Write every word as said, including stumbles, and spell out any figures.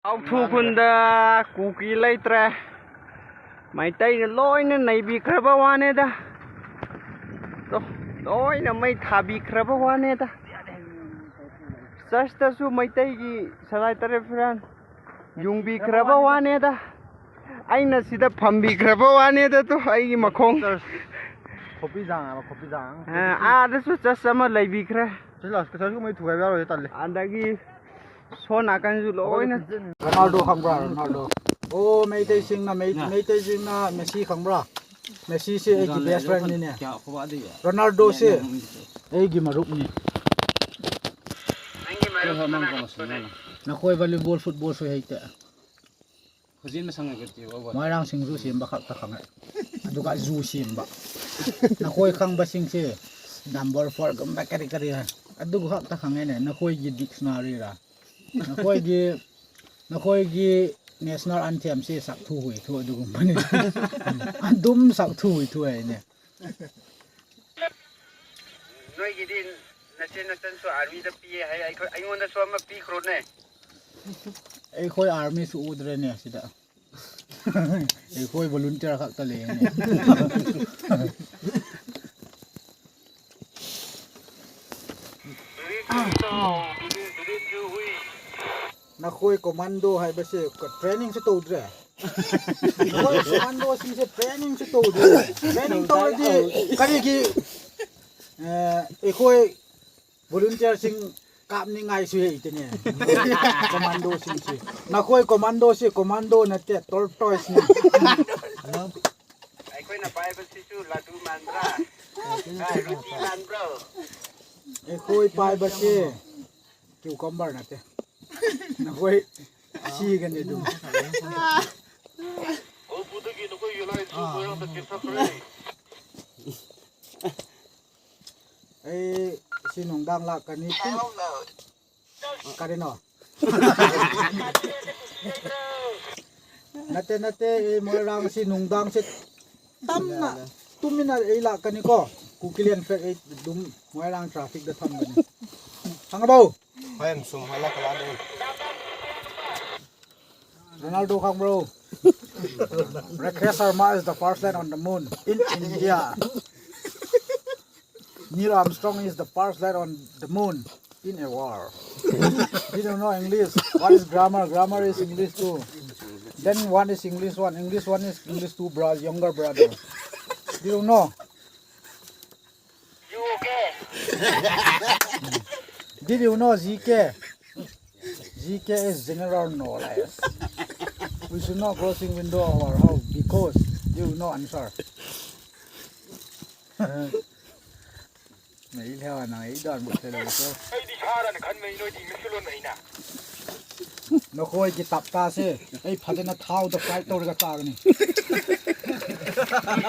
Auk thu khunda Kuki leitare. Meiteina loina neibikhra ba wane da. To, loina mei thabikhra ba wane da. Church ta su Meitei ki salai tare phiran. Yungbikhra ba wane da. Aina sida phambikhra ba wane da tu ai makhong. Khopi jang, khopi jang. Ah, ada su church ama leibikhra. Church la, church ko mei thu ga ba ro tale. Adagi Sona kan ju loina. Ronaldo khang bra, Ronaldo. Oh, Meitei sing na, Mei-, Meitei sing na, Messi khang bra. Messi si eigi best friend ni ne. Ronaldo si eigi marup ni. Nakhoi volleyball, football su hei te. Moirang sing ju sim ba khak ta khang e. Aduga ju sim ba. Nakhoi khang ba sing si. Number four gum ba kari kari ha. Aduga khak ta khang e ne. Nakhoi gi dictionary ra. Nakhoi gi, nakhoi gi national anthem si sak thu hui thu aduga mani. Adum sak thu hui thu ai ne. Noi gi din, na chen na chan su army da pi hai, ai, ai ngon da su ma pi khro ne. Eikhoi army su udre ne sida. Eikhoi volunteer khak ta le ne. Nakhoi commando hai ba se ka training se to dre. Nakhoi commando sing se training se to dre. Training to di kari ki, eh, eikhoi volunteer sing kap ni ngai su hei te ne. Commando sing si. Nakhoi commando si commando na te tortoise ni. Eikhoi na pai ba si su ladu man bra. Ai, roti man bro. Eikhoi pai ba si cucumber na te. Nakhoi si ga ne du. Ei, si nungdang la ka ni tin. Ka ri no. Nate, nate, ei, Moirang si nungdang si tamna. Tumina ei la ka ni ko. Kuki lian fek ei dum Moirang traffic da tham ka ni. Hang bo. Hoi, em sum, hoi, la ka la de. Ronaldo khang bro. Rakesh Sharma is the first land on the moon in India. Neil Armstrong is the first land on the moon in a war. You don't know English. What is grammar? Grammar is English too. Then one is English one. English one is English two bro, younger brother. You don't know. Did you know G K? G K is general knowledge. We should not closing window of our house because you will not answer. Nei lheo na ei don bu te lo ko. Ei di kharan khan mei noi di mi sulon mei na. Nakhoi ki tap ta se. Ei phaten na thao to kai to ka ta ni.